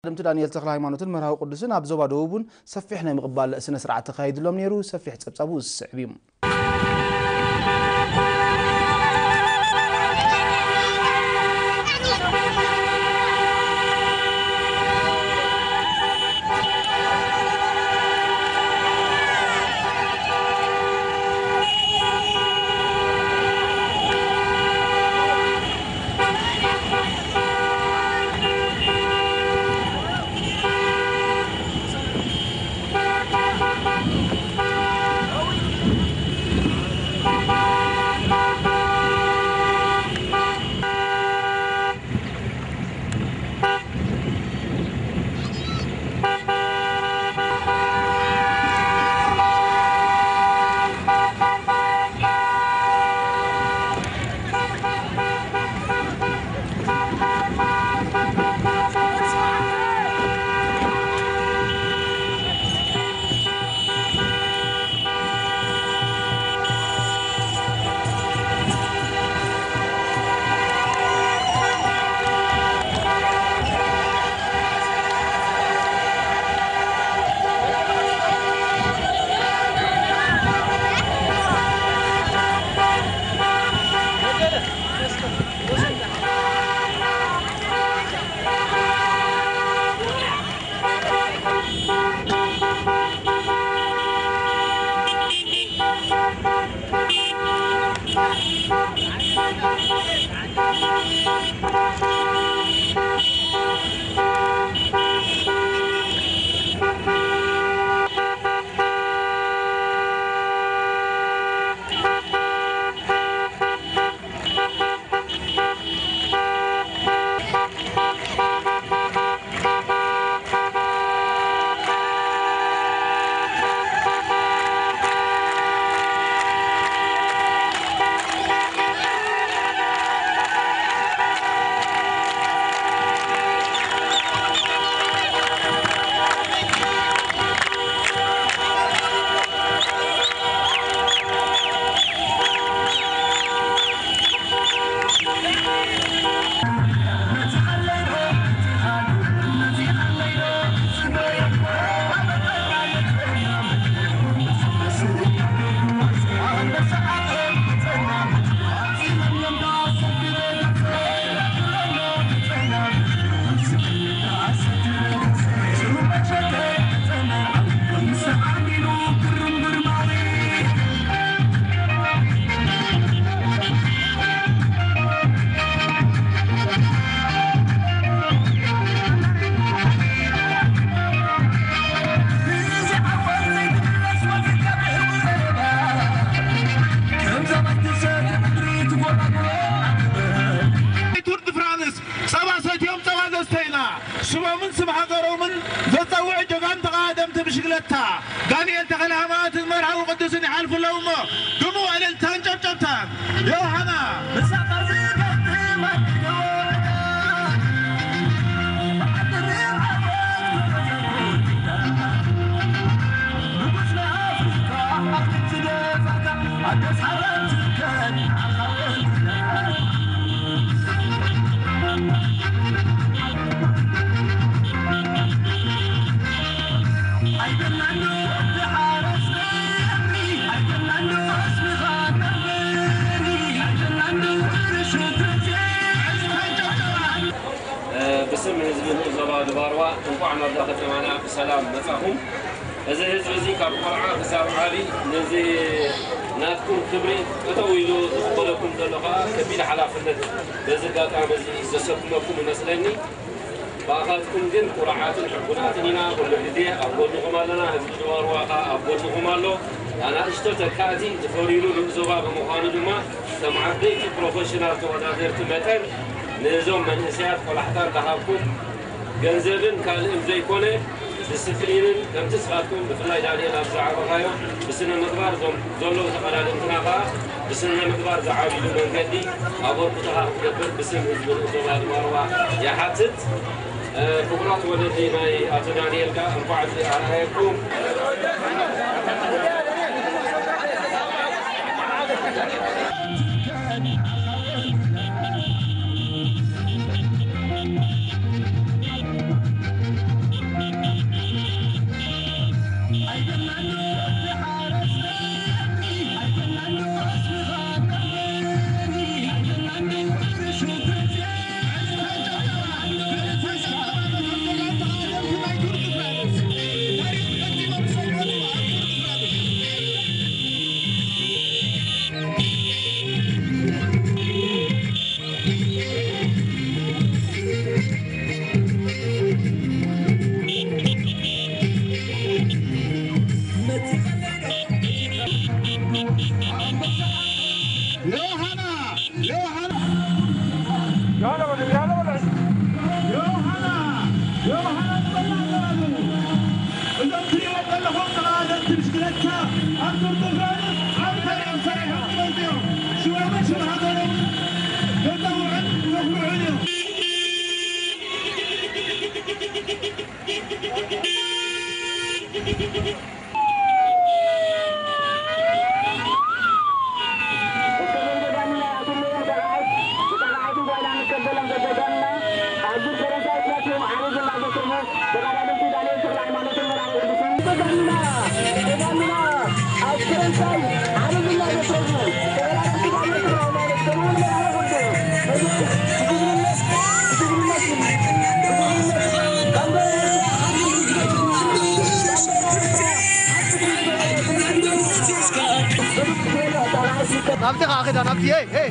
ኣደምቲ ዳንኤል ተኽለ ሃይማኖትን መርሃዊ ቅዱስን ኣብ ዞባ ደቡብ እውን ሰፊሕ ናይ ምቕባል ስነ ስርዓት ተኻይድሎም ነይሩ። ሰፊሕ ጸብጻቡ ዝስዕብ እዩ። ቱር ድ ፍራንስ ጸባ ሰትዮም ጸባ ዘስተይና ስሞምን ስም ሃገሮምን ዘጸውዑ ጀጋኑ ተቓደምቲ ብሽግለታ ዳንኤል ተኽለ ሃይማኖትን መርሃዊ ቅዱስን ይሓልፉ ኣለዉ እሞ ድሙቕ እልልታን ጨብጨብታን። ዮሃና። ብስም ህዝቢ ንኡስ ዞባ ድባርዋ እንቋዕ ናብዛ ከተማና ብሰላም መጻኹም። እዚ ህዝቢ እዚ ካብ ቆልዓ ክሳብ ዓቢ ነዚ ናትኩም ክብሪ ጠጠው ኢሉ ዝቕበለኩም ዘሎ ከኣ ከቢድ ሓላፍነት በዚ ኣጋጣሚ እዚ ዘሰክመኩም ይመስለኒ። ብኣኻትኩም ግን ኩርዓትን ሕጉናትን ኢና። ኩሉ ግዜ ኣብ ጎንኹም ኣለና። ህዝቢ ድባርዋ ከኣ ኣብ ጎንኹም ኣሎ። ኣናእሽቶ ተካእቲ ዝፈርዩሉ ንኡስ ዞባ ብምዃኑ ድማ ከም ዓበይቲ ፕሮፌሽናል ተወዳደርቲ መጠን ንእዞም መንእሰያት ቆላሕታ እንዳሃብኩም ገንዘብን ካልእን ዘይኮነ ዲስፕሊንን ከምቲ ንስኻትኩም ብፍላይ ዳንኤል ኣብ ዝዓበኻዮ ብስነ ምግባር ዞም ዘለዉ ተቐዳደምትና ከኣ ብስነ ምግባር ዝዓብይሉ መንገዲ ኣበርክቶኻ ክትገብር ብስም ህዝቢ ንኡስ ዞባ ድባርዋ ይሓትት። ክቡራት ወለዲ ናይ ኣቶ ዳንኤል ከኣ እንኳዕ እዚ ኣርኣየኩም። ኣብ ቱር ደ ፍራንስ ዓቢ ታሪኽ ሰሪሖም ክመጹ እዮም። ሽሞምን ሽም ሃገሮምን ከጸውዑን ከኹርዑን እዮም። ናብቲ ከዓ ክዳ ናብቲ፣ ሄይ፣ ሄይ።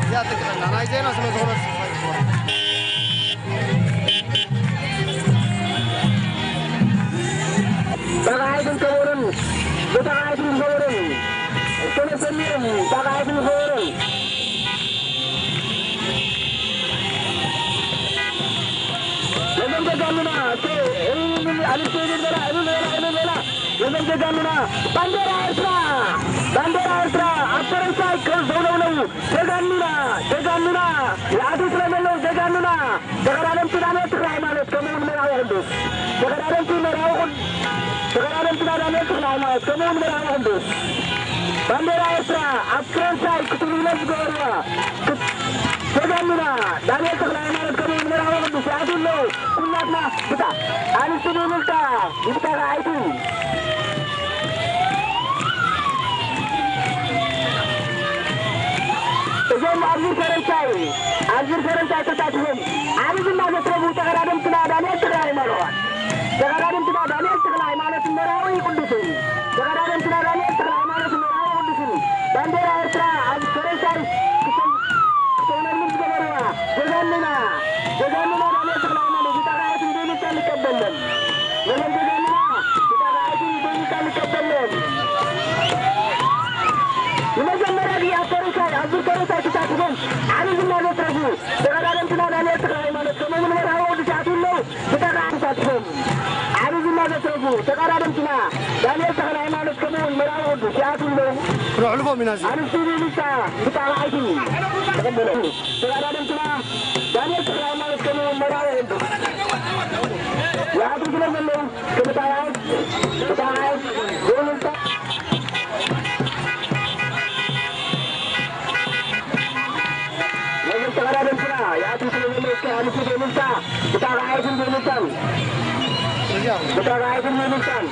እዚኣ ትግርኛ ናይ ዜና ስለ ዝኾነ። ተባሂልን ክቡርን ብተባሂልን ክቡርን እስከ መሰሚርን ተባሂልን ክቡርን ነዞም ጀጋኑና እስከ እልል፣ ኣልልቲ እልል በላ፣ እልል በላ፣ እልል በላ። ነዞም ጀጋኑና ባንዴራ ኤርትራ፣ ባንዴራ ኤርትራ ኣብ ፈረንሳይ ከዘውለውለው ጀጋኑና፣ ጀጋኑና ይኣትዉ ስለ ዘለዉ ጀጋኑና ተቐዳደምቲ ዳንኤል ተኽለ ሃይማኖት ከምኡ እውን መርሃዊ ቅዱስ ተቐዳደምቲ መርሃዊ ቅዱስ ተቐዳደምትና ዳንኤል ተኽለ ሃይማኖት ከምኡ እውን መርሃዊ ቅዱስ ባንዴራ ኤርትራ ኣብ ፈረንሳይ ክትውለድ ዝገበርዋ ጀጋኑና ዳንኤል ተኽለ ሃይማኖት ከምኡ እውን መርሃዊ ቅዱስ ይኣትዉ ኣለዉ። ኩላትና ብታ ኣንስቲ ብምልታ ብታ ከዓይቲ እዞም ኣብዚ ፈረንሳይ ኣብዚ ፈረንሳይ ተሳቲፎም ዓቢ ዝና ዘስረቡ ተቐዳደምትና ዳንኤል ተኽለ ሃይማኖት ተቐዳደምትና ዳንኤል ተኽለ ሃይማኖት መርሃዊ ቅዱስን ተቐዳደምትና ዳንኤል ተኽለ ሃይማኖት መርሃዊ ቅዱስን ባንዴራ ኤርትራ ኣብ ፈረንሳይ ክሰም ክሰውነሉ ዝገበርዋ ጀጋኑና ጀጋኑና ዳንኤል ተኽለ ሃይማኖት ብጣቕዓትን ብእልልታ ንቀበሎም። ነዞም ጀጋኑና ብጣቕዓትን ብእልልታ ንቀበሎም። ንመጀመርያ ግዜ ኣብ ፈረንሳይ ኣብ ዙር ፈረንሳይ ተሳቲፎም ዓቢ ዝና ዘስረፉ ተቐዳደምትና ዳንኤል ተኽለ ሃይማኖት ከምኡ እውን መርሃዊ ቅዱስ ይኣትዉ ኣለዉ። ብጣቕዓት ተሳቲፎም ዓቢ ዝና ዘስረፉ ተቐዳደምትና ዳንኤል ተኽለ ሃይማኖት ከምኡ እውን መርሃዊ ቅዱስ ይኣትዉ ኣለዉ። ክነሕልፎም ኢና እዚ። ኣንስቲ ብልጫ ብጣቕዓት ተቐበሎም። ተቐዳደምትና ዳንኤል ተኽለ ሃይማኖት ከምኡ እውን መርሃዊ ቅዱስ ይኣትዉ ስለ ዘለዉ ብጣቕዓት ብጣቕዓት ብእልልታ ነዞም ተቐዳደምትና ይኣትዉ ስለ ዘለዉ እስከ ኣንስቲ ብእልልታ ብጣቕዓትን ብእልልታን ብጣቕዓትን ብእልልታን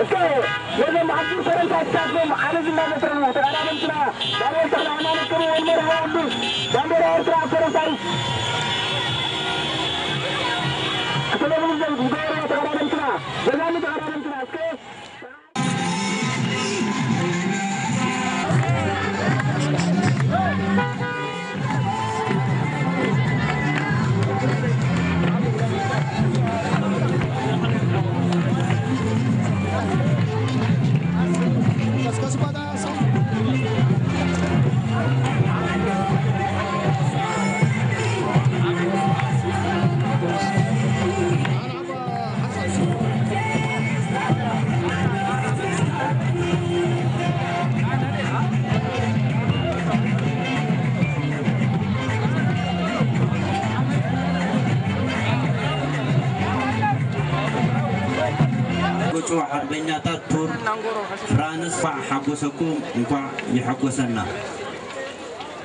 እስከ ነዞም ኣብ ዙር ፈረንሳይ ተሳትፎም ዓቢ ዝና ዘስረፉ ተቐዳደምትና ዳንኤል ተኽለ ሃይማኖት ከምኡ እውን መርሃዊ ቅዱስ ባንዴራ ኤርትራ ኣብ ፈረንሳይ ክሰለሙ ዝገበርዎ ተቐዳደምትና ጀጋኑ ተቐዳደምትና እስከ ብፁዕ ሓርበኛታት ቱር ፍራንስ፣ እንኳዕ ሓጎሰኩም፣ እንኳዕ ይሐጎሰና።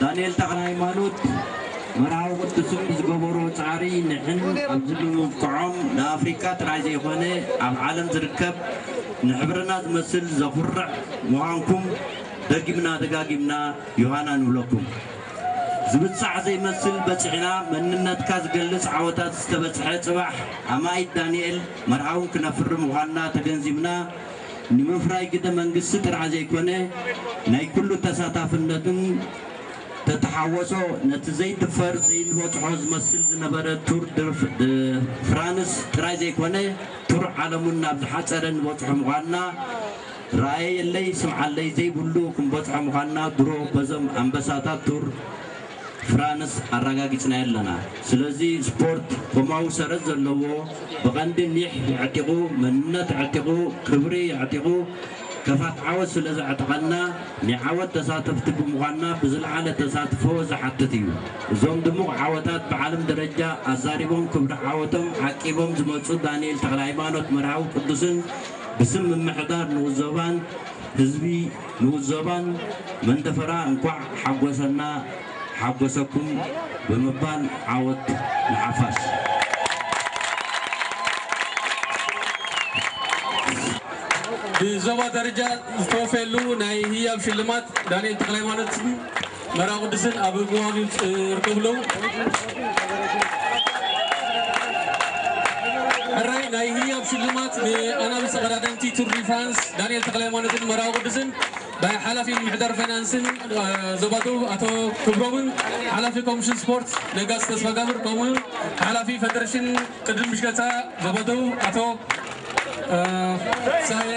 ዳንኤል ተኽለሃይማኖት መርሃዊ ቅዱስን ብዝገበሮ ጻዕሪ ንሕን ኣብዚ ብምብቅዖም ንኣፍሪቃ ጥራይ ዘይኮነ ኣብ ዓለም ዝርከብ ንሕብርና ዝመስል ዘኹርዕ ምዃንኩም ደጊምና ደጋጊምና ዮሃና ንብለኩም። ዝብጻሕ ዘይመስል በጺሕና መንነትካ ዝገልጽ ዓወታት ዝተበጽሐ ጽባሕ ኣማኢት ዳንኤል መርሃውን ክነፍሪ ምዃንና ተገንዚብና ንምፍራይ ግደ መንግስቲ ጥራሕ ዘይኮነ ናይ ኩሉ ተሳታፍነትን ተተሓወሶ ነቲ ዘይድፈር ዘይንበጽሖ ዝመስል ዝነበረ ቱር ድ ድ ፍራንስ ጥራይ ዘይኮነ ቱር ዓለሙን ናብ ዝሓጸረ ንበጽሖ ምዃንና ረኣየለይ ስምዓለይ ዘይብሉ ክንበጽሖ ምዃንና ድሮ በዞም ኣንበሳታት ቱር ፍራንስ ኣረጋጊጽናዮ ኣለና። ስለዚ ስፖርት ኮማዊ ሰረት ዘለዎ፣ ብቐንዲ ኒሕ የዕጢቑ፣ መንነት ኣዕጢቑ፣ ክብሪ ኣዕጢቑ፣ ከፋት ዓወት ስለ ዘዕጠቐና፣ ናይ ዓወት ተሳተፍቲ ብምዃንና ብዝለዓለ ተሳትፎ ዝሓትት እዩ። እዞም ድሙቕ ዓወታት ብዓለም ደረጃ ኣዛሪቦም ክብሪ ዓወቶም ዓቂቦም ዝመጹ ዳንኤል ተኽለሃይማኖት መርሃዊ ቅዱስን ብስም ምምሕዳር ንኡስ ዞባን ህዝቢ ንኡስ ዞባን መንደፈራ እንኳዕ ሓጎሰና ሓጎሰኩም ብምባል ዓወት ንሓፋሽ። ብዞባ ደረጃ ዝተወፈየሉ ናይ ህያብ ሽልማት ዳንኤል ተኽለሃይማኖትን መርሃ ቅዱስን ኣብ ምዋን ይርከቡ ኣለዉ። ሕራይ ናይ ህያብ ሽልማት ንኣናብስ ቀዳደምቲ ቱር ዲ ፍራንስ ዳንኤል ተኽለሃይማኖትን መርሃ ቅዱስን ብሓላፊ ምሕደር ፋይናንስን እ፣ ዞባ ደቡብ ኣቶ ክብሮምን ሓላፊ ኮሚሽን ስፖርት ነጋስ ተስፋጋብር ከምኡ ሓላፊ ፌደሬሽን ቅድድም ብሽክለታ ዞባ ደቡብ ኣቶ እ፣ ሳሄ